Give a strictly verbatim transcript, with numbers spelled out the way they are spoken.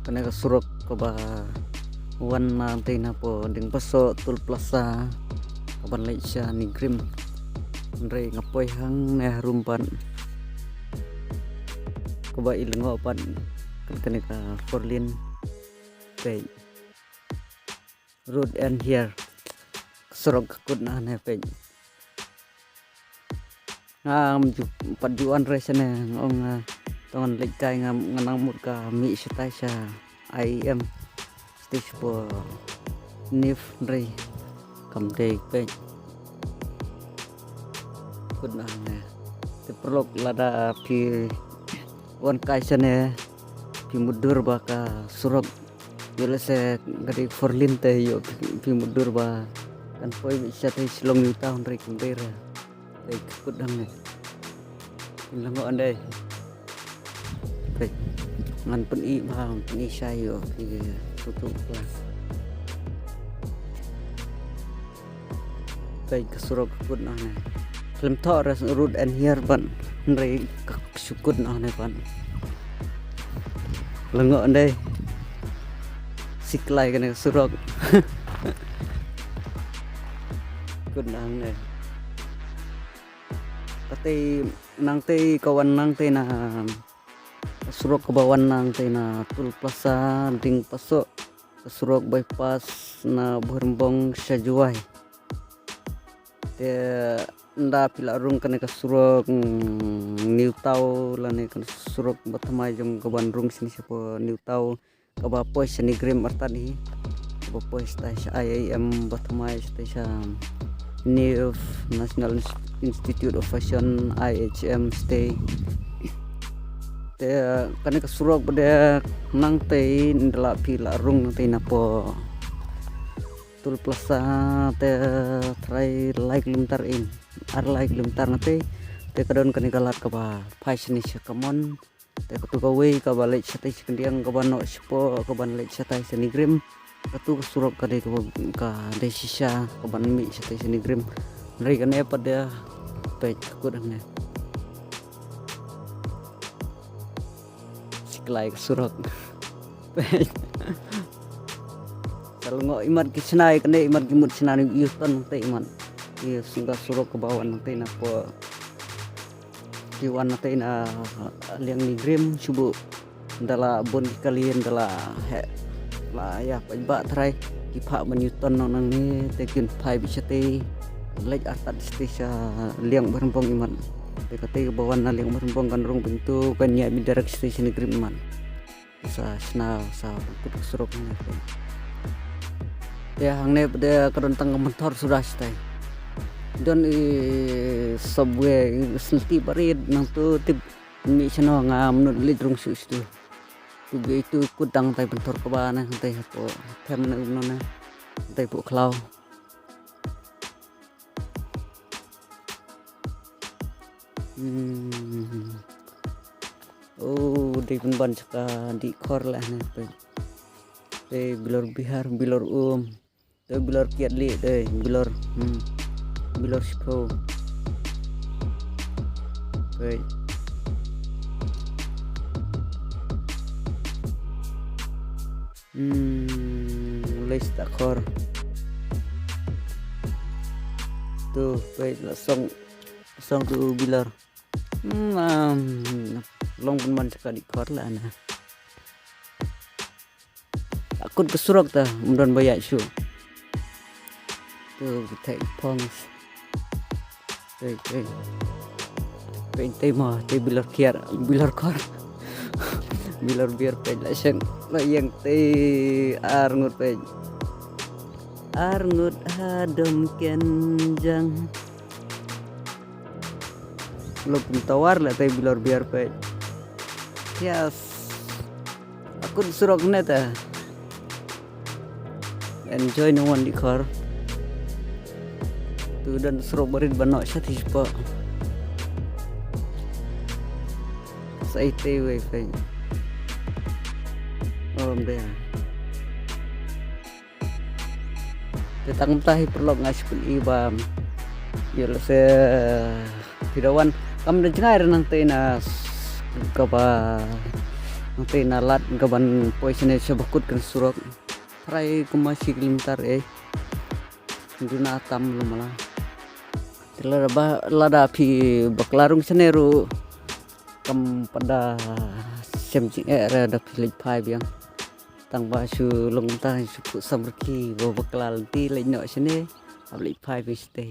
Kane ka surok kaba wan na tei na po ding paso Toll Plaza kaban leit sha NEIGRIHMS. Hynrei nga poi hangne harum pat kaba i lyngngoh pat kane ka four lane. Peit. Road end here. Surok ka kut na ne peit. Ngam ju pat ju wan re shane, nga ong, ah, tang ngan leit kai, nga nang mut ka mih shatai sha I M. Stage four. Nif re. Kam dei peit. Kut na ne. Te paralok lada phi wan kai shane, phi mutdur ba ka surok, ïoh lehse ka dei four lane te ïoh phi, phi mutdur ba kan poi beit shatei Shillong New Town re, kam dei re. Te ka kut hangne. Phin lyngngoh ande. Peit. Ngan pyni bha, pyni shai ïoh phi tu tu klas. Peit ka surok ka kut na ne. Khlem thoh re road end here ban. Hynrei ka shu kut na ne ban. Lyngngoh ande. Siklai kane ka surok. Kut na ne. Katei nangtei ka wan nangtei na surok kaba wan nangtei na Toll Plaza, ding paso ka surok bypass na Bhoirymbong sha Jowai. Te nda phi la rung kane ka surok, mm, New Town lane ka surok ba thymmai jong kaban rung shane sha po New Town kaba poi sha NEIGRIHMS artat hi. Kaba poi shatai sha I I M ba thymmai shatai sha NIFT, National Ins-, Institute of Fashion, I H M shatai. Te kane ka surok ba dei nangtei nda la phi la rung nangtei na po Toll Plaza te trai lai kilometer in, ar lai kilometer nangtei. Te ka don kane ka lad kaba phai shane sha Kamon. Te katu kawei kaba leit shatai sha khyndiat kaba noh shapoh kaban leit shatai sha NEIGRIHMS. Katu ka surok ka dei kaba ka dei shisha kaban mih shatai sha NEIGRIHMS. Hynrei kane pat de peit ka kut hangne. Siklai ka surok. Peit. Sa lyngngoh imat ki shna ïa kane, imat ki mut shna ïa u ton te imat. Ïa sngewbha surok kaba wan te na po. Ki wan na te na liang NEIGRIHMS shuh. Nda la bun ki kali nda la heh. La ïa paidbah trai ki phah ban ïa ton nang nangne te kin phai beit shatei. Leit artat shatei sha liang Bhoirymbong imat. Te katei kaba wan na liang Bhoirymbong kan rung bynta kan ïa beit direct shatei sha NEIGRIHMS imat. Sa shna sa put ka surok ne. Te hangne pat de ka don tang ka mynthor suda shatai. Don i subway, i snti barit nangtu tip mih shano ngam nud leit rung shuh shuh. Tu be tu kut dang tai mynthor kaba ne tai hapoh them ne um no ne. Tai poh khlaw. Hmm. Oh, dei pynban sha ka Dihkhor la ne peit. Te Bilor Bihar, Bilor Um. Te Bilor Kiad Lieh, te Bilor, hmm. Bilor Shiphew. Peit. Hmm, lei Sahkhor. Tu, peit la song, song tu Bilor. Hmm, um, long pynban sha ka Dihkhor la na. Akut ka surok ta, um don ba ïaid shuh. Tu, ka theh phong. Peit, peit. Peit te mo, te Bilor Kiad, Bilor Khor. Bilor Biar peit la sheng, la ïeng te ar ngut peit. Ar ngut ha dom ken jang. Lok tawar la te Bilor Biar peit. Yes. Akut surok ne ta. Enjoy ne wan Dihkhor. Tu don surok barit ba noh shatei shapoh. Sa ite wei fei. Om deh. Te tang mynta hi paralok nga shu pyni ba ïoh lehse phi da wan kam da jngai re nangtei na s-, kaba Nangta na lad ka ban poi shane sha bakut kan surok. Phrai kumba shi kilometer eh. Duna tam lumala. Te lada ba, lada phi bakla rung shane ruh. Kam pat da shem jingeh re da phi leit phai biang. Tang ba shu long ta shu put samrki ba bakla lynti leit noh shane. Ap leit phai phi shatei.